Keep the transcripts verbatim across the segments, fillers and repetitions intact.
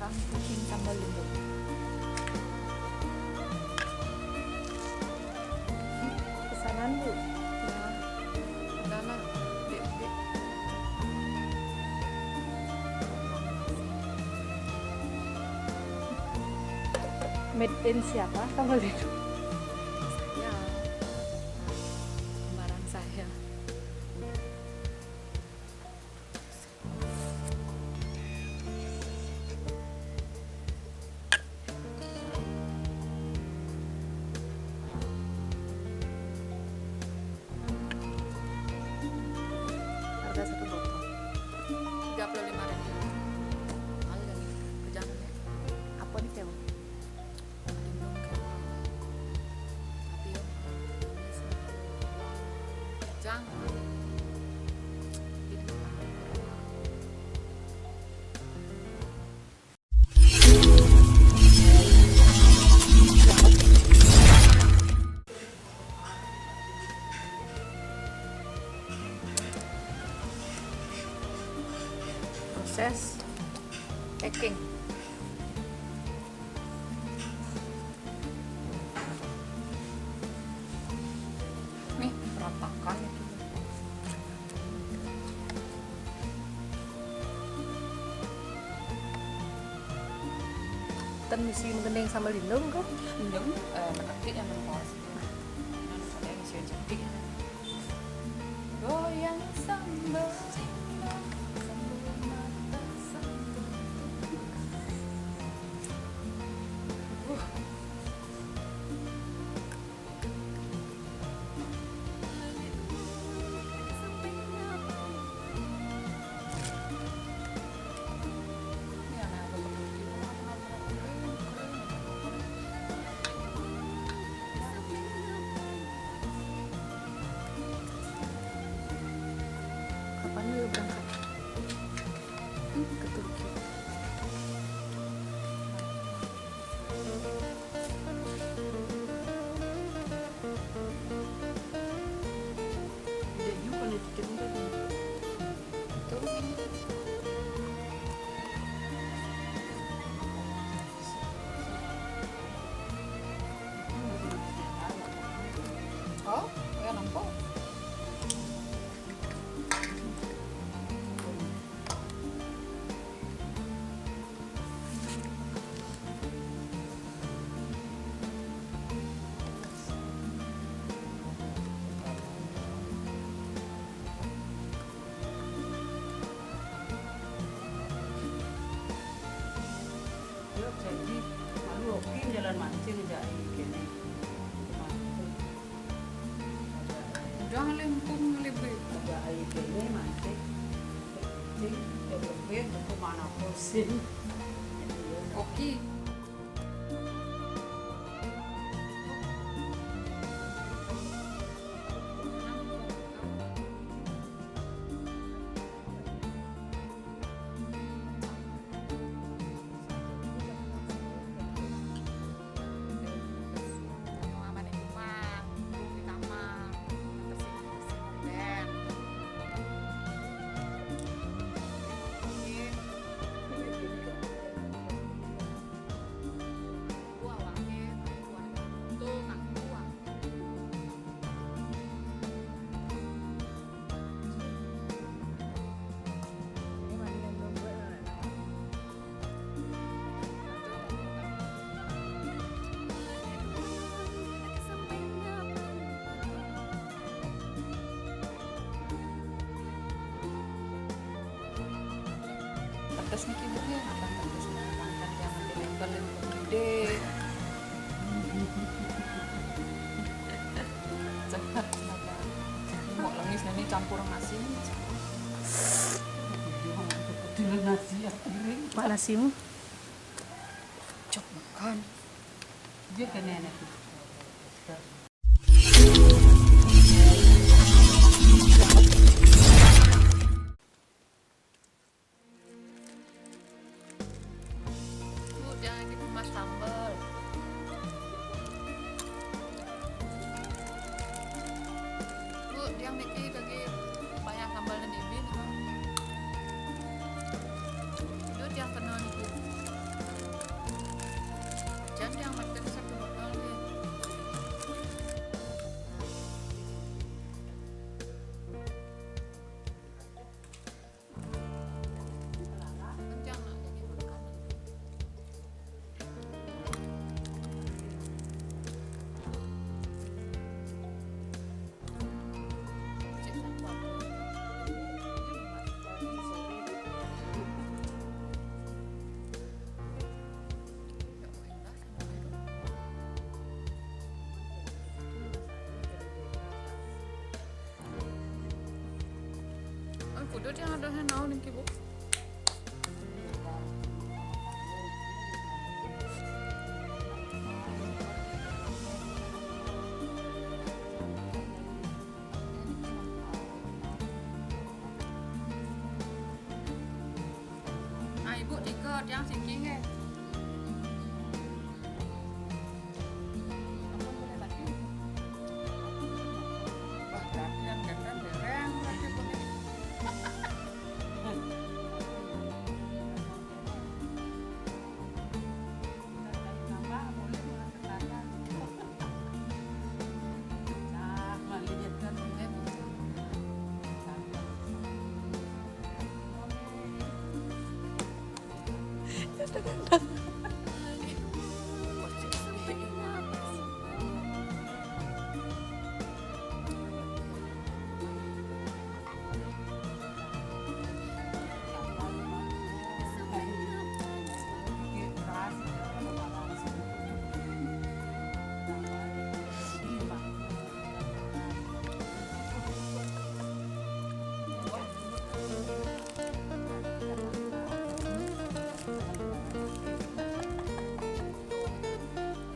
Bikin sambal lindung. Pesanan, Bu. Ya. Udah lah. Dek, dek. Made in siapa? Sambal lindung. Saya. Kembaran saya. Harga satu botol. Tiga puluh lima ribu. Mahal kali. Kejam ya. Apa nih, Kak? Proses packing. Nih, ratakan itu. Ten misi menggendeng sama lindung kah? Lindung, eh, menetik yang menepos. Nah, ada yang isi rezeki. Goyang sambal lindung, sambal mata, sambal. Uh. Kapan lu berangkat? Hmm, ke Turki. Dia juga nih, tiket enggak nih. Tuh. Oh, ya nampak. Yo, jadi, lalu oke jalan mancing, jadi kene. Udah lempung lebih. Ada air kene mancing. Mancing, ya, lebih, itu mana pusing. Oke. Pedes niki, Bu, ya, makan pedes, makan yang lebih level, lebih gede. Cepat, cepat. Mau lengis nih campur nasi. Nasi ya, piring. Pak, nasimu? Cok makan. Dia kena enak. Bu, jangan dikemas sambal. Bu, yang niki lagi banyak sambal dan ibin, Bu. Itu yang kena niki. Naon niki, Bu? Ah, Ibu, tiga tiang siki nggih. Ampun, boleh lagi. Wah, gantian, gantian, bereng, lagi boleh.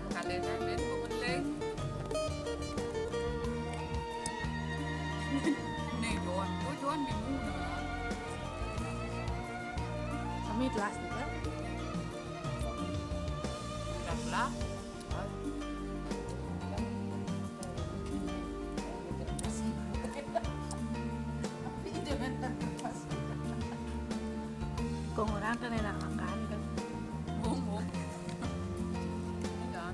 Kadang-kadang dia tu boleh. Ni Johan, tu Johan bingung dah. Kami kelas tu kan? Dah kelas. Kung orang kan enak makan kan. Bung, bung. Ini kan.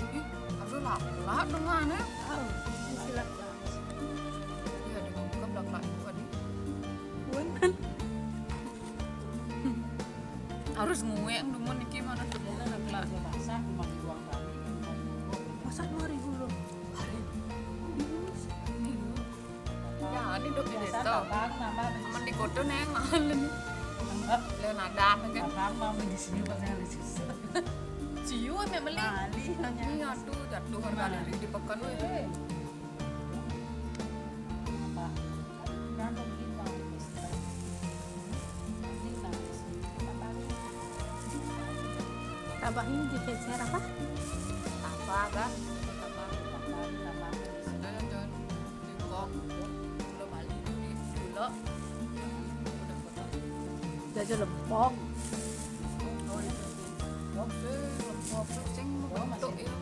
Ih, aduh, lap, lap dengan, eh. Oh, ini silap lah. Iya, dia buka belakang juga, deh. Bukan. Harus nguek, dumun niki mana dumun belakang. Masak, cuma dibuang tadi. Masak dua ribu loh. Hari. Ya, ini dok di desa. Aman di kota neng mahal ini. Leon ada kan? Abang mau di sini pas yang di sini. Siu yang beli. Bali hanya. Ini aduh jatuh harga diri di pekan weh. Tambah ini digeser apa? Tambah kan? Tambah, tambah, tambah. Sudah, sudah. Singkong, gula Bali, gula. Udah potong. Udah aja lempong. Oh, iya. Lempong, sing bentuk ya.